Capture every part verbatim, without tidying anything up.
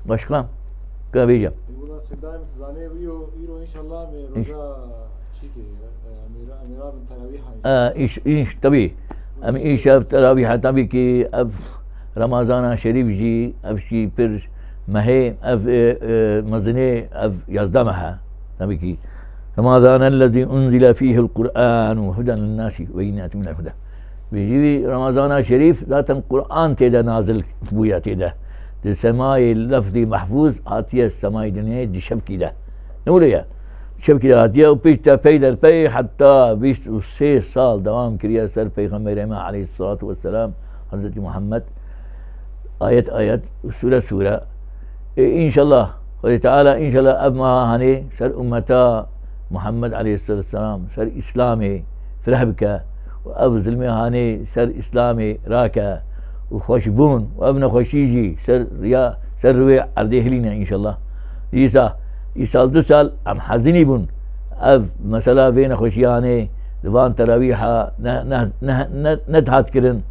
Başka? Ka bêje. E, wela Seyda, em dizanê îro, îro înşallah em ê roja çîkê, e, em ê ra-, em ê rabin terawîha înşallah. E, înş-, înş-, tabî. Em înşallah terawîha, tabî ki ev Remezana Şerîf jî, ev jî pir mehê, ev, e, e, mezinê, ev yazdeh meh e. Tabî ki Remezanellezî unzile fîhil Qur'anu huden linnâsi ve beyinâtin minel huda. Vêjî wî Remezana Şerîf zaten Qur'an tê de nazil bûye tê de. Di semayê lefzî mehfûz hatiye semayê dinyayê di şevkî de. Ne wile ye? Şevkî de hatiye û pişt de pey derpey heta bîst û sê sal dewam kiriye ser Peyxemberê me aleyhisselatu vesselam, Hazreti Muhammed. Ayet ayet, sure sure. E, înşallah, Xwedê Teala înşallah ev meha hanê ser ummeta Muhammed aleyhisselatu vesselam, ser Îslamê fireh bike û ev zilmê hanê ser Îslamê rake û xweşbûn û ev nexweşî jî ser riya, ser rûyê erdê hilîne înşallah. Dîsa, îsal du sal em hezinî bûn. Ev mesela vê nexweşiyanê di van terawîha ne, ne, ne, ne, nedihat kirin.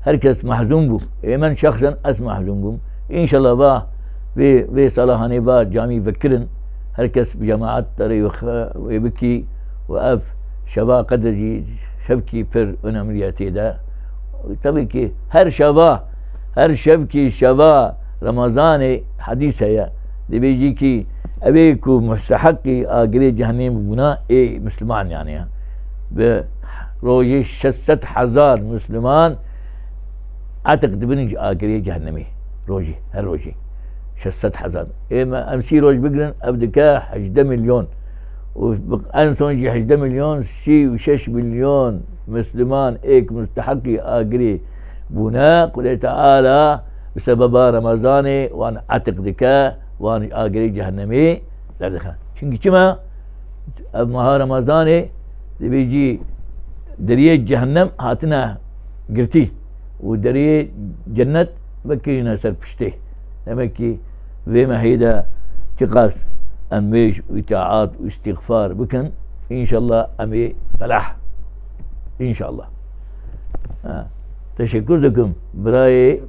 Her kes mehzûn bû. Ê min şexsen ez mehzûn bûm. Înşallah va vê, vê sala hanê va camî vekirin. Her kes bi cemaat derê wê xe-, wê bikî û ev şeva qedr jî şevkî pir önemliye tê de. Tabii ki her şeva, her şevkî şeva Remezanê hedîs heye. Dibêjî ki evê ku musteheqî agirê cehennemê bûna ê Müslüman yani ya. Bi rojê şeş sed hezar Müslüman etiq dibin ji agirê cehennemê. Rojê, her rojê. Şeş sed hezar. Ê me em sî roj bigirin, ev dike hejdeh milyon. Û bi-, en son jî hejdeh milyon, sî û şeş milyon Müslüman êk musteheqî agirê bûne, Xwedê Teala bi sebeba Remezanê wan etiq dike, wan agirê cehennemê derdixe. Çimkî çima? Ev meha Remezanê dibêjî deriyê cehennem hatine girtî û deriyê cennet vekirîne ser piştê. Demek ki vê mehê de çiqas em wêj û îtaat û îstîxfar bikin, înşallah em ê felah. Înşallah. Ha. Teşekkür dikim birayê.